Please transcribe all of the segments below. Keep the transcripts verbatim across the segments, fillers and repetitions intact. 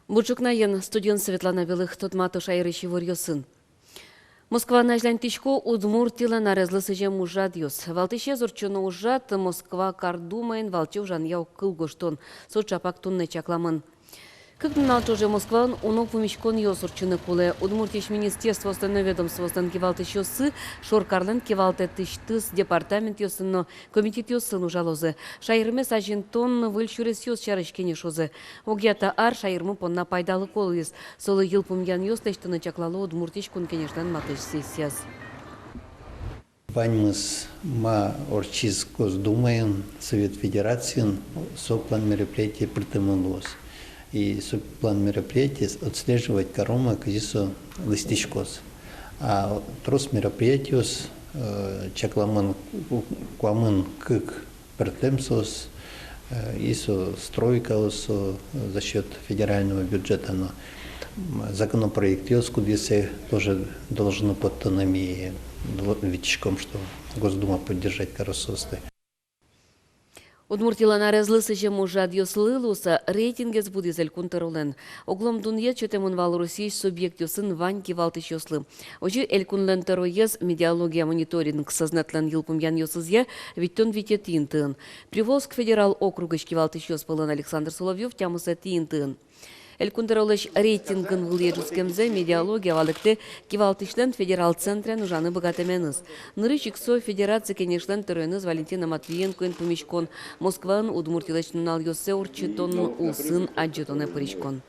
Бур ӵукнаен, студиын Светлана Белых. Тодмато шаерысь иворъёсын. Москваын азьланьтӥсько Удмуртилэн арезлы сӥзем ужрадъёс. Валтӥсез ортчоно ужрад Москва кар думаын валче ужанъя огкыл гожтон. Со ӵапак туннэ чакламын. Кык нунал ӵоже Москваын уно пумиськонъёс ортчыны кулэ. Удмуртиысь министерствоослэн но ведомствоослэн кивалтӥсьёссы шоркарлэн кивалтэтысьтыз департаментъёсын но комитетъёсын ужалозы. Шаермес азинтон выль сюресъёс сярысь кенешозы. Огъя та ар шаермы понна пайдалыко луиз. Солы йылпумъянъёс лэсьтыны чаклало Удмуртиысь Кун Кенешлэн матысь сессияз. Ваньмыз, ма ортчиз Госдумаын, Совет Федерациын, со план мероприятий пыртэмын луоз. И со план мероприятий отслеживать каромы, кызьы со лэсьтӥськоз. А трос мероприятиос, э, чакламын ку-, куамын кык пӧртэм соос, э, и со стройкаос, со, э, за счёт федерального бюджета, но, м, законопроектъёс, кудъёссэ тоже должны поттыны, ми дол-, витиськом, что Госдума поддержать кароз соосты. Удмуртилэн арезлы сӥзем ужрадъёслы луыса рейтингез будӥз Элькун тӧролэн. Оглом дунъет сётэмын вал Россиысь субъектъёсын вань кивалтӥсьёслы. Озьы Элькунлэн тӧроез медиалогия мониторинг сӧзнэтлэн йылпумъянъёсызъя витьтон витетӥ интыын. Приволжск федерал округысь кивалтӥсьёс пӧлын Александр Соловьёв тямысэтӥ интыын. Элькун тӧролэсь рейтингын вылӥе ӝутскемзэ медиалогия валэктэ кивалтӥсьлэн федерал центрен ужаны быгатэменыз. Нырысь ик со Федераци Кенешлэн тӧроеныз Валентина Матвиенкоен пумиськон, Москваын Удмуртилэсь нуналъёссэ ортчытон, улсын адӟытонэ пыриськон.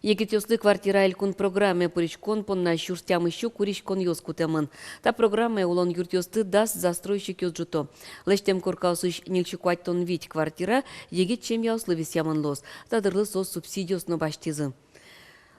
Егитъёслы «Квартира» элькун программае пыриськон понна сюрс тямыссю куриськонъёс кутэмын. Та программае улон юртъёсты дас застройщикъёс ӝуто. Лэсьтэм коркаосысь ньыльсю куатьтон вить квартира егит семьяослы висъямын луоз. Та дырлы соос субсидиос но басьтӥзы.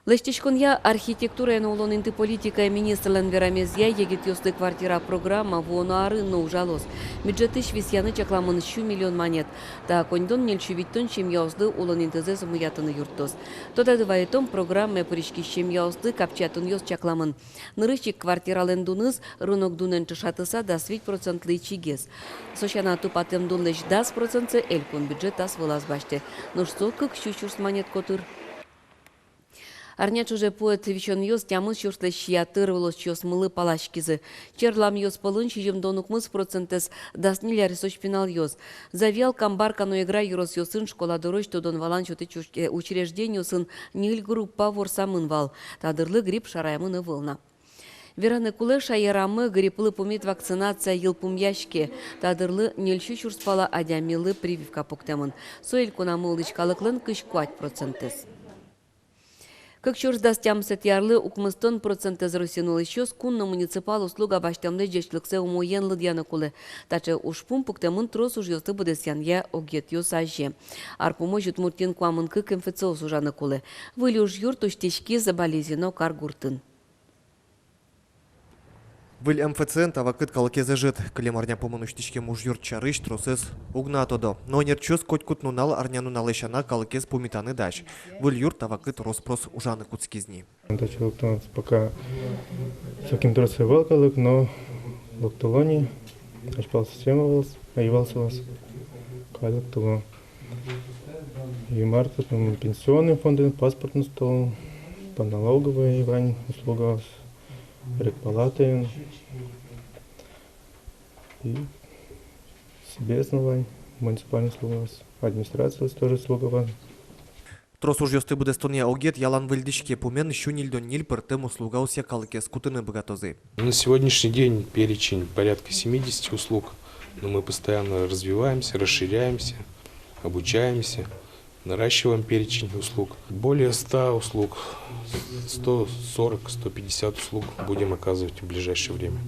Лэсьтӥськонъя, архитектурая но улон инты политикая министрлэн верамезъя, егитъёслы «Квартира» программа вуоно арын но ужалоз. Бюджетысь висъяны чакламын сю миллион манет. Та коньдон ньыльсю витьтон семьяослы улон интызэс умоятыны юрттоз. Тодады вайытом, программае пыриськись семьяослы капчиятонъёс чакламын. Нырысь ик квартиралэн дуныз рынок дунэн ӵошатыса дас вить процентлы ичигес. Со сяна, тупатэм дунлэсь дас процентсэ элькун бюджет ас вылаз басьтэ. Нош со кык сю сюрс манет котыр. Арня ӵоже пуэт висёнъёс тямыс сюрслэсь ятыр улосчиосмылы паласькизы. Черламъёс пӧлын сизьымдон укмыс процентэз дас ньыль аресозь пиналъёс. Завьял, Камбарка но Игра ёросъёсын школа дорозь тодон-валан сётӥсь уч-, э, учреждениосын ньыль группа ворсамын вал. Та дырлы грипп шараямын ӧвӧл на. Вераны кулэ, шаерамы грипплы пумит вакцинация йылпумъяське. Та дырлы ньыльсю сюрс пала адямилы прививка пуктэмын. Со элькунамы улӥсь калыклэн кызь куать процентэз. Кык сюрс дас тямысэтӥ арлы укмыстон процентэз Россиын улӥсьёс кун но муниципал услуга басьтэмлэсь ӟечлыксэ умоен лыдъяны кулэ. Таӵе ужпум пуктэмын трос ужъёсты быдэсъянъя огъетъёс азе. Ар пумозь Удмуртиын куамын кык МФЦ-ос ужаны кулэ. Выль ужъюрт усьтӥськиз Балезино каргуртын. Выль МФЦ-ын та вакыт калыкез ӧжыт. Кылем арня пумын усьтӥськем ужъюрт сярысь тросэз уг на тодо. Но ӧнерчиос котькуд нунал арнянуналэ сяна калыкез пумитаны дась. Выль юрт та вакыт рос-прос ужаны кутскиз ни. Антон Челуктонов пока сокем трос ӧвӧл калык, но лыктыло ни, азьпал система ӧвӧл, ӧвӧл соос, калык лыктыло. И мар татын, пенсионный фондын, паспортный стол, по налоговой вань услугаос, регпалатаын. И собес но вань муниципальный услугаос, администрациялэсь тоже услуга вань. Трос ужъёсты быдэстонъя огъет ялан выльдӥське, пумен сю ньыльдон ньыль пӧртэм услугаосъя калыкез кутыны быгатозы. На сегодняшний день перечень порядка семидесяти услуг, но мы постоянно развиваемся, расширяемся, обучаемся, наращиваем перечень услуг. Более ста услуг, сто сорок, сто пятьдесят услуг будем оказывать в ближайшее время.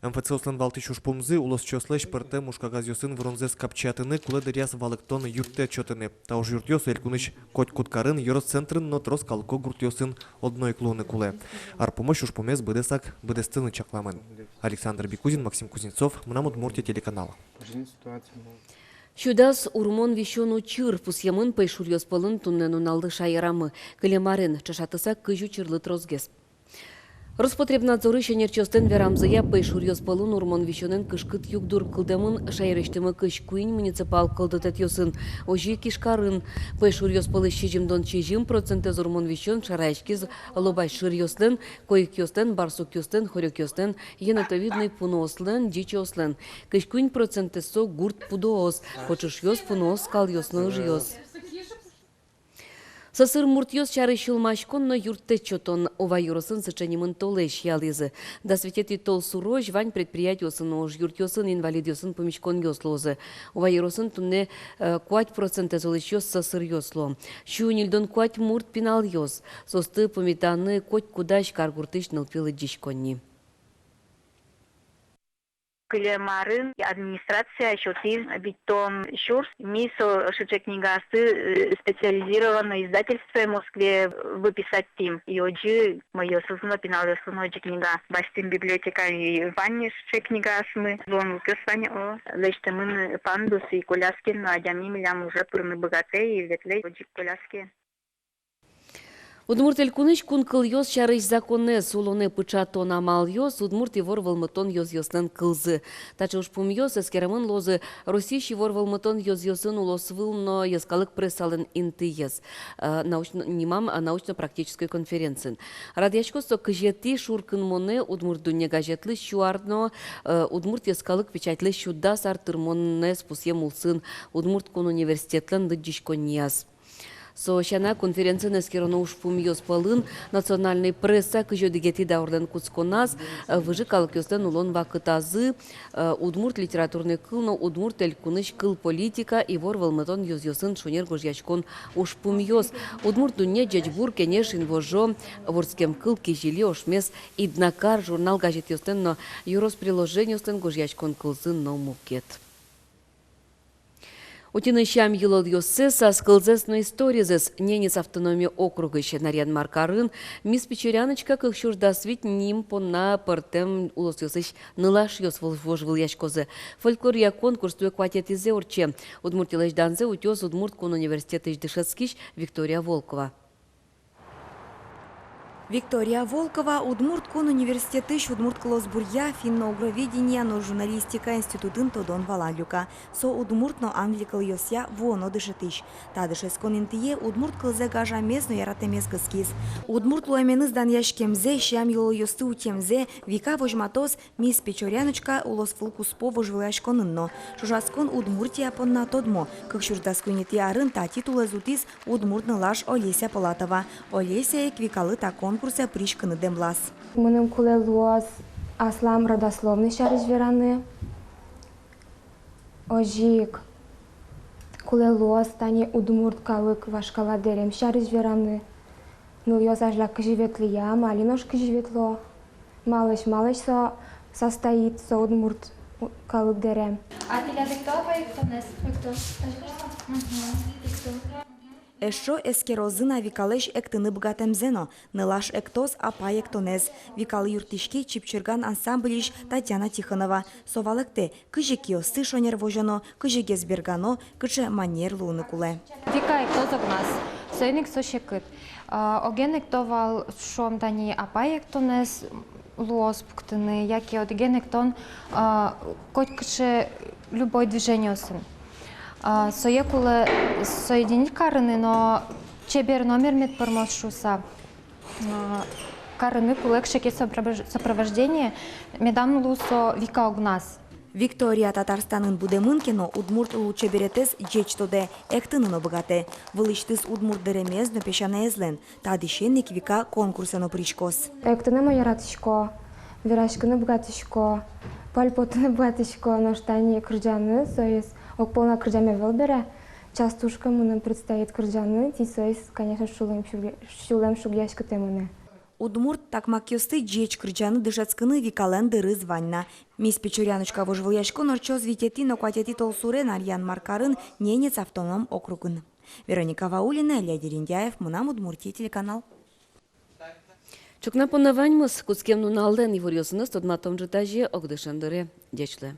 МФЦ-ослэн валтӥсь ужпумзы — улосчиослэсь пӧртэм ужкагазъёсын выронзэс капчиятыны, кулэ дыръяз валэктон юрттэт сётыны. Та ужъюртъёс элькунысь котькуд карын, ёрос центрын но трос калыко гуртъёсын одно ик луыны кулэ. Ар пумозь ужпумез быдэсак быдэстыны чакламын. Александр Бекузин, Максим Кузнецов, «Мынам Удмуртие» телеканал. Сю дас урмон висён учыр пусъемын пӧйшуръёс пӧлын туннэ нуналлы шаерамы. Кылем арын ӵошатыса кызь учырлы тросгес. Роспотребнадзорысь ӧнерчиослэн верамзыя, пӧйшуръёс пӧлын урмон висёнэн кышкыт югдур кылдэмын шаерысьтымы кызь куинь муниципал кылдытэтъёсын, озьы ик Ижкарын. Пӧйшуръёс пӧлысь сизьымдон сизьым процентэз урмон висён шараяськиз лобась шыръёслэн, койыкъёслэн, барсукъёслэн, хорёкъёслэн, енотовидной пуныослэн, ӟичыослэн. Кызь куинь процентэз со гурт пудоос, кочышъёс, пуныос, скалъёс но ыжъёс. Сӧсыр муртъёс сярысь сюлмаськон но юрттэт сётон. Ува ёросын сыӵе нимын толэзь ялӥзы. Дас витетӥ толсурозь вань предприятиосын но ужъюртъёсын инвалидъёсын пумиськонъёс луозы. Ува ёросын туннэ, э, куать процентэз улӥсьёс сӧсыръёс луо. Сю ньыльдон куать мурт пиналъёс. Соосты пумитаны котькудӥз каргуртысь нылпи лыдӟиськонни. Кылем арын администрация сётӥз витьтон сюрс. Ми со сыӵе книгаосты, э, специализированной издательствое Москвае выписать тӥм. И озьы мӧйыосыз но, пиналъёслы но озьы книга басьтӥм. Библиотекаын вань сыӵе книгаосмы. Луонлыкъёс вань, о, лэсьтэмын пандус, и коляскаен но адями милям уже пырыны быгатэ и ветлэ озьы ик коляскаен. Удмурт Элькунысь кун кылъёс сярысь законэз улонэ пыӵатон амалъёс, удмурт ивор вӧлмытон ёзъёслэн кылзы. Таӵе ужпумъёс эскеремын луозы Россиысь ивор вӧлмытон ёзъёсын улосвыл но йӧскалык прессалэн интыез, э, научно, нимам, э, научно-практической конференциын. Радъяськоз со кызетӥ шуркынмонэ «Удмурт дунне» газетлы сю ар но, э, «Удмурт йӧскалык» печатьлы сю дас ар тырмонэз пусъем улсын Удмурт кун университетлэн лыдӟиськоннияз. Со сяна, конференциын эскероно ужпумъёс пӧлын национальной пресса кызь одӥгетӥ даурлэн кутсконаз, э, выжы калыкъёслэн улон вакытазы, э, удмурт литературной кыл но Удмурт Элькунысь кыл политика, ивор вӧлмытон ёзъёсын шонер гожъяськон ужпумъёс, «Удмурт дунне», «Ӟечбур», «Кенеш», «Инвожо», «Вордскем кыл», «Кизили», «Ошмес», «Иднакар», журнал-газетъёслэн но ёрос приложениослэн гожъяськон кылзы но мукет. Утьыны сям-йылолъёссэс, ас кылзэс но историзэс. Ненец автономия округысь Нарьян-Мар карын «Мисс Печоряночка кык сюрс дас вить» ним понна пӧртэм улосъёсысь нылашъёс вож-, вожвылъяськозы. Фольклоръя конкурс туэ куатетӥзэ ортче. Удмуртилэсь данзэ утёз Удмурт кун университетысь дышетскись Виктория Волкова. Виктория Волкова Удмурт кун университетысь удмурт кылосбуръя, финно-угроведения но журналистика институтын тодон-валан люка. Со удмурт но англи кылъёсъя вуоно дышетӥсь. Та дышетскон интые удмурт кылзэ гажамез но яратэмез кыскиз. Удмурт луэменыз данъяськемзэ, сям-йылолъёсты утемзэ Вика возьматоз «Мисс Печоряночка» улосвыл куспо вожвылъяськонын но. Ӵошатскон Удмуртия понна тодмо. Кык сюрс дас куинетӥ арын та титулэз утӥз удмурт нылаш Олеся Полатова. Олеся ик Викалы та конкурсэ пыриськыны дэмлаз. Мыным кулэ луоз аслам родословной сярысь вераны. Озьы ик кулэ луоз тани удмурт калык вашкала дэрем сярысь вераны. Нылъёс азьлак кызьы ветлӥ-а, ма али нош кызьы ветло, малэсь, малэсь со состоит, со удмурт у-, калык дэрем. А тӥляд эктэ-а апай эктонэз? Эктэ. Мгм. Эктэ. Эшшо эскерозы на Викалэсь эктыны быгатэмзэ но. Нылаш эктоз апай эктонэз. Викалы юрттӥське «Чипчирган» ансамбльысь Татьяна Тихонова. Со валэктэ, кызьы киосты шонер возёно, кызьы гес бергано, кыӵе манер луыны кулэ. Вика эктоз огназ, соин ик со секыт. А, оген экто вал, шуом, тани апай эктонэз луоз пуктыны, яке одӥген эктон, а, котькыӵе любой движениосын. А, сое кулэ соединить карыны, но чебер номер мед пӧрмоз шуыса. А, карыны кулэ кыӵе ке сопровож-, сопровождение, медам луы со Вика огназ. Виктория Татарстанын будэмын ке но, удмурт лулчеберетэз ӟеч тодэ, эктыны но быгатэ. Вылысьтыз удмурт дэремез но песянаезлэн. Та дӥсен ик Вика конкурсэ но пыриськоз. Эктыны мон яратӥсько, вераськыны быгатӥсько, пальпотыны быгатӥсько, нош тани кырӟаны, соиз огпол на кырӟам ӧвӧл бере, частушка мыным предстоит кырӟаны, тӥ соиз, конечно, сюлэм шуг-, сюлэм шугъяськытэ мынэ. Удмурт такмакъёсты ӟеч кырӟаны дышетскыны Викалэн дырыз вань на. «Мисс Печоряночка» вожвылъяськон ортчоз витетӥ но куатетӥ толсуре Нарьян-Мар карын, Ненец автоном округын. Вероника Ваулина, Илья Дерендяев, «Мынам Удмуртие» телеканал. Ӵукна понна ваньмыз. Кутскем нуналлэн иворъёсыныз тодматом ӝытазе, огдышем дыре. Ӟеч луэ.